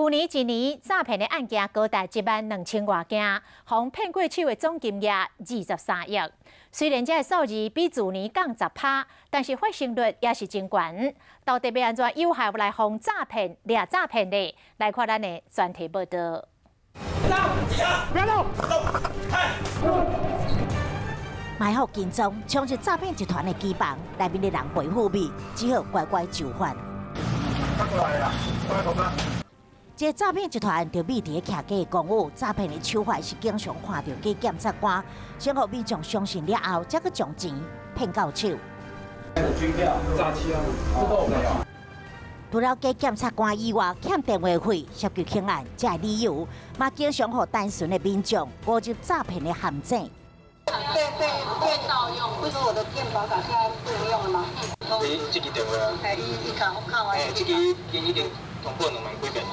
舊年一年詐騙的案件高達1萬2000外件，予騙過手的總金額23億。雖然這个數字比去年降10趴，但是發生率也是真懸。到底欲按怎有效來防詐騙、掠詐騙呢？來看咱的專題報道。不要動！埋伏跟蹤，衝入詐騙集團的機房，內面的人袂好味，只好乖乖就範。過來啦，過來同啊！這個詐騙集團就覕佇咧徛家的公寓，詐騙的手法是經常看著假檢察官，先予民眾相信了後，才閣將錢騙到手。軍票、詐欺啊，這都有沒有？除了假檢察官以外，欠電話費、涉及刑案，這个理由，嘛經常予單純的民眾誤入詐騙的陷阱。被盜用，不是我的健保卡現在不能用了嗎？你這支電話啊？哎，伊伊卡我哎，這支已經通過2萬幾遍咯。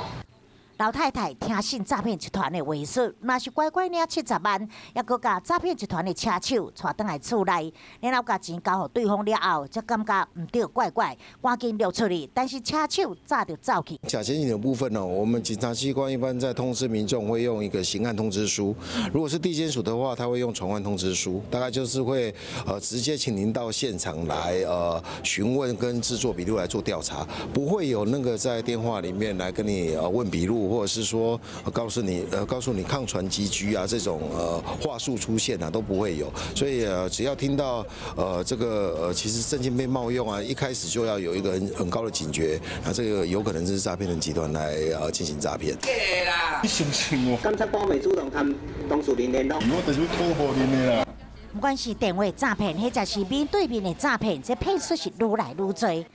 老太太聽信詐騙集團的話術，若是乖乖領70萬，猶閣共詐騙集團的車手帶轉來厝內，然後共錢交予對方了後，才感覺毋對，怪怪，趕緊溜出去。但是車手早就走去。假檢警的部分呢，我們警察機關一般在通知民眾會用一個刑案通知書，如果是地檢署的話，他會用傳喚通知書，大概就是會直接請您到現場來詢問跟製作筆錄來做調查，不會有那個在電話裡面來跟你問筆錄。或者是說告訴你抗傳機居啊這種話術出現啊都不會有，所以只要聽到這個其實證件被冒用啊，一開始就要有一個很高的警覺，那這個有可能是詐騙的集團來進行詐騙。你相信我？檢察官會主動和當事人聯絡。我就是保護恁的啦。不管是電話詐騙，或者是面對面的詐騙，這騙術是愈來愈濟。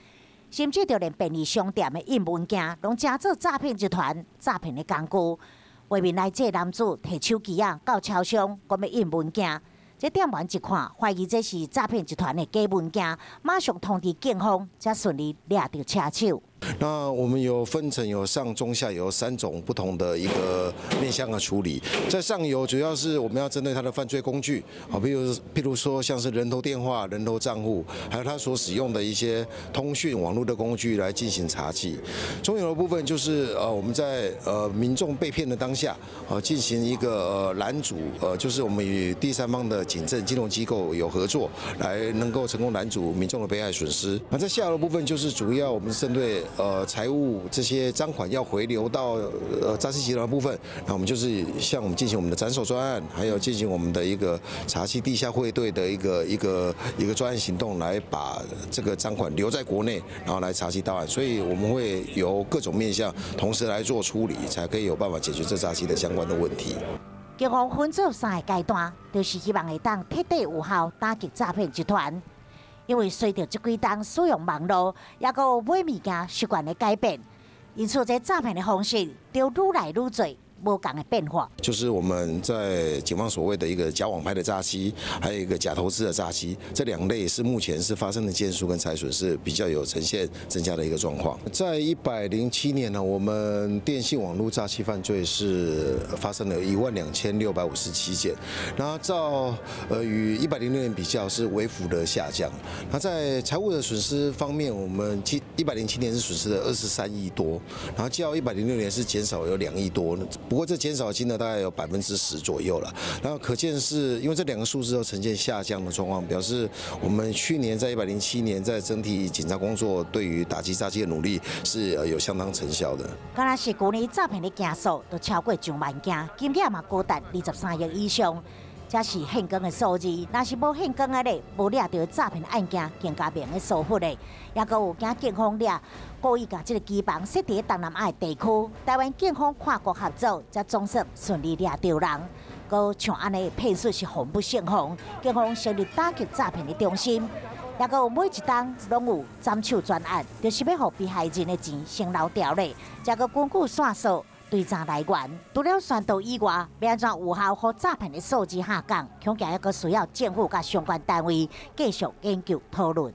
甚至就連便利商店的印文件，攏成做詐騙集團詐騙的工具。畫面內這男子提手機仔到超商，講欲印文件，這店員一看，懷疑這是詐騙集團的假文件，馬上通知警方，才順利掠著車手。那我們有分成有上中下游三種不同的一個面向的處理。在上游主要是我們要針對他的犯罪工具，好，譬如說像是人頭電話、人頭賬戶，還有他所使用的一些通訊網絡的工具來進行查緝。中游的部分就是我們在民眾被騙的當下，進行一個攔阻，就是我們與第三方的警政金融機構有合作，來能夠成功攔阻民眾的被害損失。那在下游的部分就是主要我們針對財務這些贓款要回流到詐欺集團的部分，那我們就是像我們進行我們的斬首專案，還有進行我們的一個查緝地下匯兌的一個專案行動，來把這個贓款留在國內，然後來查緝到案。所以我們會由各種面向同時來做處理，才可以有辦法解決這詐欺的相關的問題。警方分做三个階段，就是希望會當徹底有效打擊詐騙集團。因為隨著這幾冬使用網路，抑閣有買物件習慣的改變，因此這詐騙的方式就愈來愈濟。無仝的變化。就是我們在警方所謂的一個假網拍的詐欺，還有一個假投資的詐欺，這兩類是目前是發生的件數跟財損是比較有呈現增加的一個狀況。在107年呢，我們電信網絡詐欺犯罪是發生了12,657件，然後照與106年比較是微幅的下降。那在財務的損失方面，我們107年是損失了23億多，然後較106年是減少有2億多。不過這減少金額大概有10%左右了，然後可見是因為這兩個數字都呈現下降的狀況，表示我們去年在107年在整體警察工作對於打擊詐欺的努力是有相當成效的。敢若是舊年詐騙的件數都超過上萬件，金額嘛高達23億以上，這是現光的數字。若是無現光的咧，無掠著詐騙案件更加明的疏忽咧，抑閣有驚警方掠，故意共這个機房設佇東南亞的地區，台灣警方跨國合作，才總算順利掠著人。閣像按呢騙術是防不勝防，警方成立打擊詐騙的中心，抑閣有每一冬攏有斬首專案，就是欲予被害人的錢先留牢咧，才閣根據線索追查來源。除了宣導以外，欲按怎有效予詐騙的數字下降，恐驚抑閣需要政府佮相關單位繼續研究討論。